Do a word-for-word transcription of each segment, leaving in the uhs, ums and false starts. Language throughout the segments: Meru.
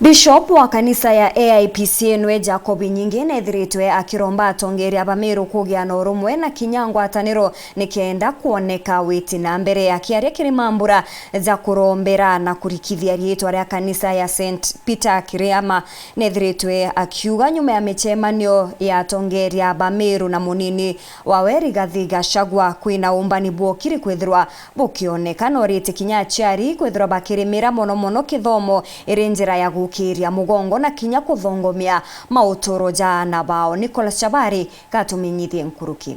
Bishop wa kanisa ya A I P C A nwe Jacob Inyingi nethiritwe akiromba atongeria ba Meru kugia na urumwe na kinya ngwataniro nikenda kwoneka witi na mbere. Akiaria kiri mambura ja kurombera na kurikithia riitwa ria kanisa ya Saint Peter Kiriama, nethiritwe akiuga nyuma ya micemanio ya atongeria ba Meru na munini wawe Rigathi Gachagua, kwina umbani bwokiri kwithirwa bukioneka, na orite kinya aciari kwithirwa bakirimira mono mono kithomo iri njira ya gukiria mugongo na kinya kuthongomia mauturo ja aana bao. Nicholas Chabari gatumenyithie nkuruki.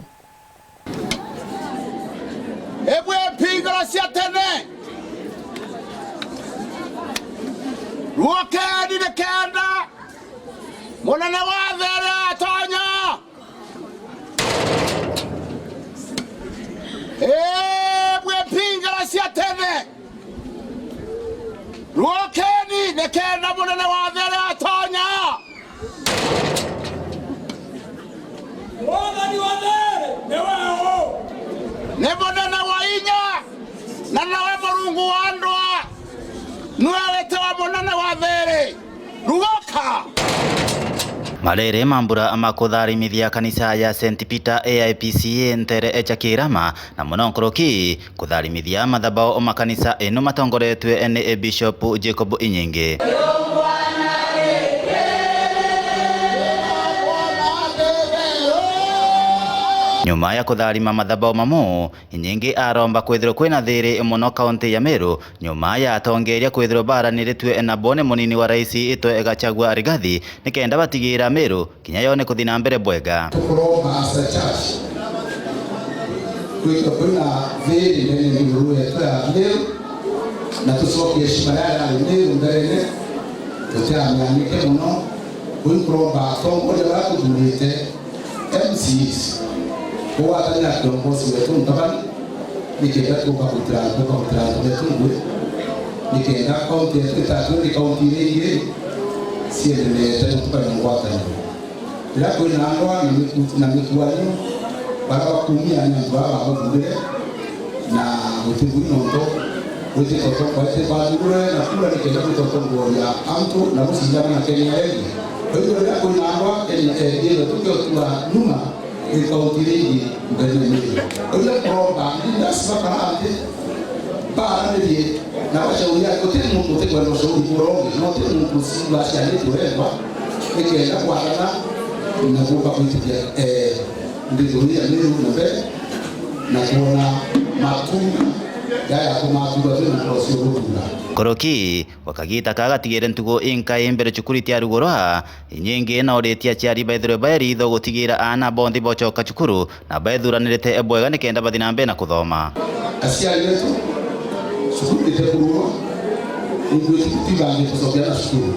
Ebwe mpingura cia tene, ruokeni nikenda munene wa thiri atonya. Ee, bwe mpingara cia tene, ruokeni nikenda munene wa thiri atonya. Mwathani wa thiri niwe uu? Ni munene wa inya, na nawe Murungu wa ndwaa, niwe witawa munene wa thiri. Rugoka! Mariri mambura ma kutharimithia kanisa ya Saint Peter A I P C A ntere echa Kirama, na mono nkuruki kutharimithia mathabau ma kanisa ino matongoretue ni Bishop Jacob Inyingi. Nyuma ya kutharima mathabau mamu, Inyingi aromba kwithirwa kwina thiri mono kaunti ya Meru, nyuma ya atongeria kwithirwa baraniritue na bone munini wa rais itwe Gachagua Rigathi, nikenda batigira Meru kinya yone kuthi na mbere bwega. Tukuromba as a church, kwithirwa kwina thiri ndene ya Meru yetu ya Meru, na tucokie heshima ya yari Meru mberene, tutiamianike mono. Kwi nkuromba atongoria baria tuthurite, M C As, kugwatanira na kiongozi wetu Mutavani, nikenda tuka gutira, tuka gutira antu betu ngui, nikenda kaunti yetu itatue ni kaunti iria ingi ciendeneete gutukania ngwataniro. Riria kwina ndwaa na miku-, na mikuanio, baria bakumia ni antu baria bamuthurire, na guti bui nontu gwitite utongoria, ti bathurwe na kura nikenda gwita utongoria antu na gucindana na Kenya Rally. Kwa hivyo, riria kwina ndwaa, Kenya, eh, ndienda tuke utua nyuma ni kaunti iria ingi mbere ya Meru. Kwa hivyo, kuromba leaders bakara nthi, baranirie na bashauri, guti muntu utikwenda ushauri bura ungi, na guti muntu uciaritwe wendwa, nikenda kwathana na kuumba gwitithia, eh, nthiguru ya Meru na mbere, na kwona matunda jaria yatuma tuga twina ngoro cia gutura. Nkuruki, gwa kagiita kaa gatigire ntuku inkai mbere cukuru itiarugurwa, Inyingi na uritie aciari baithirwe baeritho gutigira aana bonthe bocoka cukuru na baithuranirite bwega nikenda bathi na mbere na kuthoma. Aciari betu, cukuru itikurugwa, ningwiti tutibange tucokia na cukuru.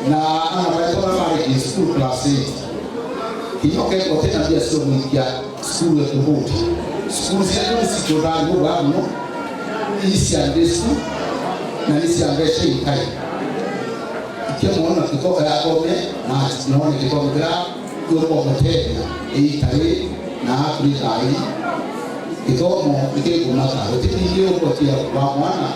Na aana betu baria barikie cukuru class eight, kinya ukethirwa utina mbia cia gwikia cukuru ya kubundi. Cukuru cietu ni cikuthangurwa mono, ii cia Jesu na ni cia mbeca inkai. Ikemwona kito-, eh, athome na noone githomo kiria kiumba umutethia iita riri na aturi thairi. Githomo nikikumata, guti kingi ukotia wa mwana,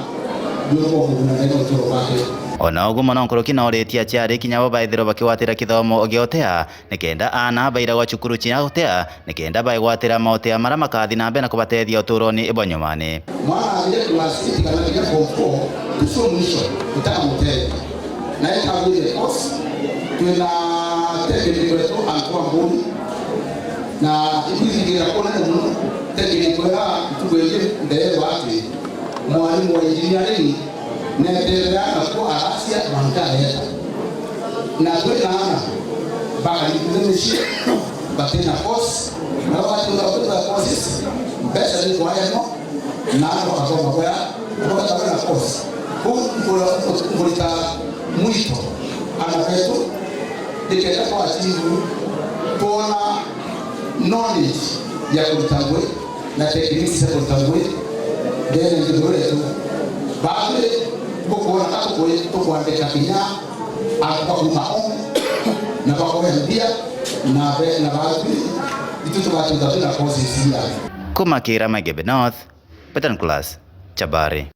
niumba umuguna nene uturo bwake. Ona uguo mono nkuruki na uritie aciari kinya bo baithirwe bakigwatira kithomo gia utea, nikenda aana bairagwa cukuru cia utea, nikenda baigwatira maotea maria makathi na mbere na kubatethia uturoni bwa nyumani. Mwana athire class eight kana kinya form four, tucio mwisho, utamutethia. Na ikathire course, twina technical yetu antu ambuni, na ikwithigira kunene muno, technical ya ntuku ingi ndeerwa ati, mwarimu wa engineering neterea nakuo aracia mwanka areeta. Na kwina aana bakarikire micii batina course, na bagatuika kwina courses, mbeca ni kwaega mono, na aana bakathoma bwega, na bagataba na course. Kuu nkura-, nkurita mwito aana betu, nikenda twa achieve, twona knowledge ya kuruta ngui, na techniques cia kuruta ngui ndeene nthiguru yetu. Baadhi bukwona ka tukwi-, tukwandika kinya antu ba kuuma home na bakoya mbia na be-, na baadhi itu tugatuika twina courses cia. Kuma Kirama Igembe North, Peter Nicholas Chabari.